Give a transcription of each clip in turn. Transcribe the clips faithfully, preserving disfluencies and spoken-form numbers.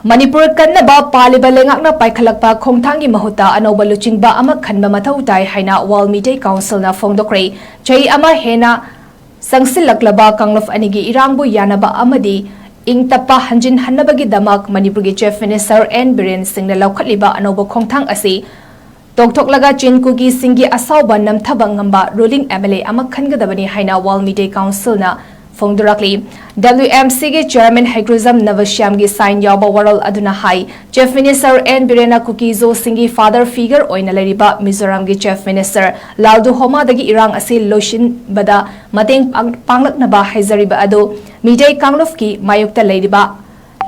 ꯃꯅꯤꯄꯨꯔ ꯀꯟꯅꯕ ꯄꯥꯜꯂꯤꯕ ꯂꯩꯉꯥꯛꯅ ꯄꯥꯏꯈꯠꯂꯛꯄ ꯈꯣꯡꯊꯥꯡꯒꯤ ꯃꯍꯨꯠꯇ ꯑꯅꯧꯕ ꯂꯨꯆꯤꯡꯕ ꯑꯃ ꯈꯟꯕ ꯃꯊꯧ ꯇꯥꯏ ꯍꯥꯏꯅ ꯋꯥꯔꯜ ꯃꯤꯇꯩ ꯀꯥꯎꯟꯁꯤꯜꯅ ꯐꯣꯡꯗꯣꯛꯈ꯭ꯔꯦ꯫ ꯆꯍꯤ ꯑꯃ ꯍꯦꯟꯅ ꯆꯪꯁꯤꯜꯂꯛꯂꯕ ꯀꯥꯡꯂꯨꯞ ꯑꯅꯤꯒꯤ ꯏꯔꯥꯡꯕꯨ ꯌꯥꯅꯕ ꯑꯃꯗꯤ ꯏꯪ ꯇꯞꯄ ꯍꯟꯖꯤꯟꯍꯟꯅꯕꯒꯤꯗꯃꯛ ꯃꯅꯤꯄꯨꯔꯒꯤ ꯆꯤꯐ ꯃꯤꯅꯤꯁꯇꯔ ꯑꯦꯟ ꯕꯤꯔꯦꯟ ꯁꯤꯡꯅ ꯂꯧꯈꯠꯂꯤꯕ ꯑꯅꯧꯕ ꯈꯣꯡꯊꯥꯡ ꯑꯁꯤ ꯇꯣꯛꯊꯣꯛꯂꯒ ꯆꯤꯟ ꯀꯨꯀꯤꯁꯤꯡꯒꯤ ꯑꯁꯥꯎꯕ ꯅꯝꯊꯕ ꯉꯝꯕ ꯔꯨꯂꯤꯡ ꯑꯦꯝ ꯑꯦꯜ ꯑꯦ ꯑꯃ ꯈꯟꯒꯗꯕꯅꯤ ꯍꯥꯏꯅ ꯋꯥꯔꯜ ꯃꯤꯇꯩ ꯀꯥꯎꯟꯁꯤꯜꯅ ꯐꯣꯡꯗꯣꯔꯛꯂꯤ꯫ ꯗꯕ꯭ꯂꯤꯎ ꯑꯦꯝ ꯁꯤꯒꯤ ꯆꯦꯌꯔꯃꯦꯟ ꯍꯩꯀ꯭ꯔꯨꯖꯝ ꯅꯕꯁ꯭ꯌꯥꯝꯒꯤ ꯁꯥꯏꯟ ꯌꯥꯎꯕ ꯋꯥꯔꯣꯜ ꯑꯗꯨꯅ ꯍꯥꯏ, ꯆꯤꯐ ꯃꯤꯅꯤꯁꯇꯔ ꯑꯦꯟ ꯕꯤꯔꯦꯟꯅ ꯀꯨꯀꯤꯖꯣꯁꯤꯡꯒꯤ ꯐꯥꯗꯔ ꯐꯤꯒꯔ ꯑꯣꯏꯅ ꯂꯩꯔꯤꯕ ꯃꯤꯖꯣꯔꯥꯝꯒꯤ ꯆꯤꯐ ꯃꯤꯅꯤꯁꯇꯔ ꯂꯥꯜꯗꯨ ꯍꯣꯃꯥꯗꯒꯤ ꯏꯔꯥꯡ ꯑꯁꯤ ꯂꯣꯏꯁꯤꯟꯕꯗ ꯃꯇꯦꯡ ꯄꯥꯡ-, ꯄꯥꯡꯂꯛꯅꯕ ꯍꯥꯏꯖꯔꯤꯕ ꯑꯗꯨ ꯃꯤꯇꯩ ꯀꯥꯡꯂꯨꯞꯀꯤ ꯃꯥꯌꯣꯛꯇ ꯂꯩꯔꯤꯕ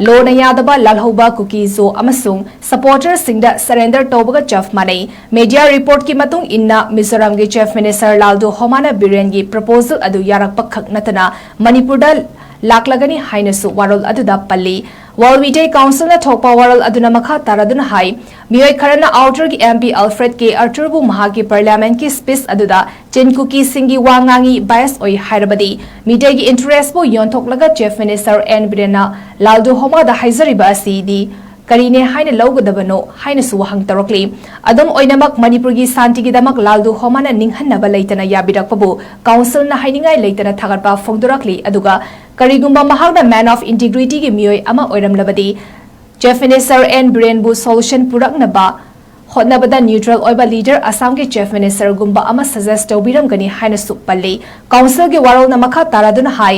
ꯂꯣꯅ ꯌꯥꯗꯕ ꯂꯥꯜꯍꯧꯕ ꯀꯨꯀꯤꯖꯣ ꯑꯃꯁꯨꯡ ꯁꯄꯣꯔꯇꯔꯁꯤꯡꯗ ꯁꯔꯦꯟꯗꯔ ꯇꯧꯕꯒ ꯆꯞ ꯃꯥꯟꯅꯩ꯫ ꯃꯤꯗꯤꯌꯥ ꯔꯤꯄꯣꯔꯠꯀꯤ ꯃꯇꯨꯡ ꯏꯟꯅ ꯃꯤꯖꯣꯔꯥꯝꯒꯤ ꯆꯤꯐ ꯃꯤꯅꯤꯁꯇꯔ ꯂꯥꯜꯗꯨ ꯍꯣꯃꯥꯅ ꯕꯤꯔꯦꯟꯒꯤ ꯄ꯭ꯔꯄꯣꯖꯦꯜ ꯑꯗꯨ ꯌꯥꯔꯛꯄ ꯈꯛ ꯅꯠꯇꯅ ꯃꯅꯤꯄꯨꯔꯗ ꯂꯥꯛꯂꯒꯅꯤ ꯍꯥꯏꯅꯁꯨ ꯋꯥꯔꯣꯜ ꯑꯗꯨꯗ ꯄꯜꯂꯤ꯫ ꯋꯥꯔꯜ ꯃꯤꯇꯩ ꯀꯥꯎꯟꯁꯤꯜꯅ ꯊꯣꯛꯄ ꯋꯥꯔꯣꯜ ꯑꯗꯨꯅ ꯃꯈꯥ ꯇꯥꯔꯗꯨꯅ ꯍꯥꯏ, ꯃꯤꯑꯣꯏ ꯈꯔꯅ ꯑꯥꯎꯇꯔꯒꯤ ꯑꯦꯝ ꯄꯤ ꯑꯜꯐ꯭ꯔꯦꯗ ꯀꯦ ꯑꯥꯔꯊꯔꯕꯨ ꯃꯍꯥꯛꯀꯤ ꯄꯥꯔꯂꯤꯌꯥꯃꯦꯟꯠꯀꯤ ꯁ꯭ꯄꯤꯆ ꯑꯗꯨꯗ ꯆꯤꯟ ꯀꯨꯀꯤꯁꯤꯡꯒꯤ ꯋꯥ ꯉꯥꯡꯉꯤ, ꯕꯥꯏꯁ ꯑꯣꯏ ꯍꯥꯏꯔꯕꯗꯤ ꯃꯤꯇꯩꯒꯤ ꯏꯟꯇꯔꯦꯁꯄꯨ ꯌꯣꯟꯊꯣꯛꯂꯒ ꯆꯤꯐ ꯃꯤꯅꯤꯁꯇꯔ ꯑꯦꯟ ꯕꯤꯔꯦꯟꯅ ꯂꯥꯜꯗꯨ ꯍꯣꯃꯥꯗ ꯍꯥꯏꯖꯔꯤꯕ ꯑꯁꯤꯗꯤ ꯀꯔꯤꯅꯦ ꯍꯥꯏꯅ ꯂꯧꯒꯗꯕꯅꯣ ꯍꯥꯏꯅꯁꯨ ꯋꯥꯍꯪ ꯇꯧꯔꯛꯂꯤ꯫ ꯑꯗꯨꯝ ꯑꯣꯏꯅꯃꯛ, ꯃꯅꯤꯄꯨꯔꯒꯤ ꯁꯥꯟꯇꯤꯒꯤꯗꯃꯛ ꯂꯥꯜꯗꯨ ꯍꯣꯃꯥꯅ ꯅꯤꯡꯍꯟꯅꯕ ꯂꯩꯇꯅ ꯌꯥꯕꯤꯔꯛꯄꯕꯨ ꯀꯥꯎꯟꯁꯤꯜꯅ ꯍꯥꯏꯅꯤꯡꯉꯥꯏ ꯂꯩꯇꯅ ꯊꯥꯒꯠꯄ ꯐꯣꯡꯗꯣꯔꯛꯂꯤ꯫ ꯑꯗꯨꯒ ꯀꯔꯤꯒꯨꯝꯕ ꯃꯍꯥꯛꯅ man of integrityꯒꯤ ꯃꯤꯑꯣꯏ ꯑꯃ ꯑꯣꯏꯔꯝꯂꯕꯗꯤ, ꯆꯤꯐ ꯃꯤꯅꯤꯁꯇꯔ ꯑꯦꯟ ꯕꯤꯔꯦꯟꯕꯨ ꯁꯣꯂꯨꯁꯟ ꯄꯨꯔꯛꯅꯕ ꯍꯣꯠꯅꯕꯗ ꯅ꯭ꯌꯨꯇ꯭ꯔꯦꯜ ꯑꯣꯏꯕ ꯂꯤꯗꯔ ꯑꯁꯥꯝꯒꯤ ꯆꯤꯐ ꯃꯤꯅꯤꯁꯇꯔꯒꯨꯝꯕ ꯑꯃ ꯁꯖꯦꯁ ꯇꯧꯕꯤꯔꯝꯒꯅꯤ ꯍꯥꯏꯅꯁꯨ ꯄꯜꯂꯤ꯫ ꯀꯥꯎꯟꯁꯤꯜꯒꯤ ꯋꯥꯔꯣꯜꯅ ꯃꯈꯥ ꯇꯥꯔꯗꯨꯅ ꯍꯥꯏ,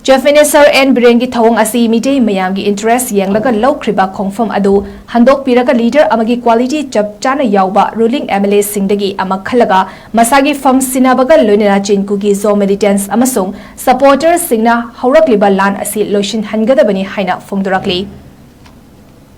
ꯆꯤꯐ ꯃꯤꯅꯤꯁꯇꯔ ꯑꯦꯟ ꯕꯤꯔꯦꯟꯒꯤ ꯊꯧꯑꯣꯡ ꯑꯁꯤ ꯃꯤꯇꯩ ꯃꯌꯥꯝꯒꯤ ꯏꯟꯇꯔꯦꯁ ꯌꯦꯡꯂꯒ ꯂꯧꯈ꯭ꯔꯤꯕ ꯈꯣꯡꯐꯝ ꯑꯗꯨ ꯍꯟꯗꯣꯛꯄꯤꯔꯒ ꯂꯤꯗꯔ ꯑꯃꯒꯤ ꯀ꯭ꯋꯥꯂꯤꯇꯤ ꯆꯞ ꯆꯥꯅ ꯌꯥꯎꯕ ꯔꯨꯂꯤꯡ ꯑꯦꯝ ꯑꯦꯜ ꯑꯦꯁꯤꯡꯗꯒꯤ ꯑꯃ ꯈꯜꯂꯒ ꯃꯁꯥꯒꯤ ꯐꯝ ꯁꯤꯟꯅꯕꯒ ꯂꯣꯏꯅꯅ ꯆꯤꯟ ꯀꯨꯀꯤ ꯖꯣ ꯃꯤꯂꯤꯇꯦꯟꯠꯁ ꯑꯃꯁꯨꯡ ꯁꯄꯣꯔꯇꯔꯁꯤꯡꯅ ꯍꯧꯔꯛꯂꯤꯕ ꯂꯥꯟ ꯑꯁꯤ ꯂꯣꯏꯁꯤꯟꯍꯟꯒꯗꯕꯅꯤ ꯍꯥꯏꯅ ꯐꯣꯡꯗꯣꯔꯛꯂꯤ꯫